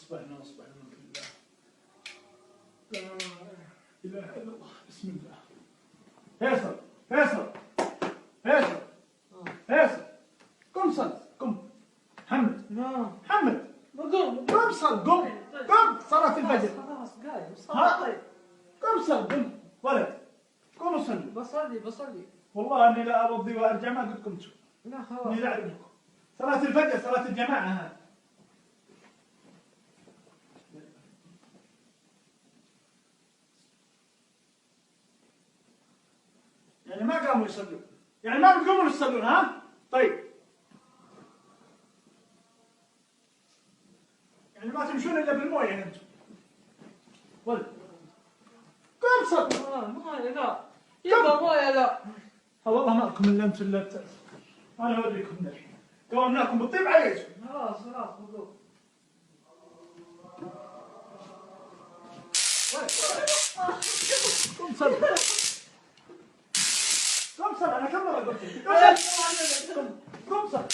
اصبحنا واصبح الملك لله. لا اله الا الله، بسم الله. فيصل، فيصل، فيصل، فيصل، قم صل، قم. محمد، نعم. محمد، بقوم. قم صل، قم، قم، صلاة الفجر. خلاص قايم. ها؟ طيب. قم صل، قم ولد، قوموا صلوا. بصلي بصلي. والله اني لا اوضي وارجع ما قد قمت. لا خلاص. اني لا اعلمكم. صلاة الفجر، صلاة الجماعة هذه. يعني ما قاموا يصلون، يعني ما بتقومون تصلون، ها؟ طيب. يعني ما تمشون الا بالمويه انتم. ولد، قم صل. مويه لا يبا، مويه لا. والله ما لكم الا انتم الا انا اوريكم من الحين. قومناكم بالطيب عيشوا. خلاص خلاص بقوم. قم صل، قم صل، انا كم مره قلت لك؟ قم صل، قم، قم صل.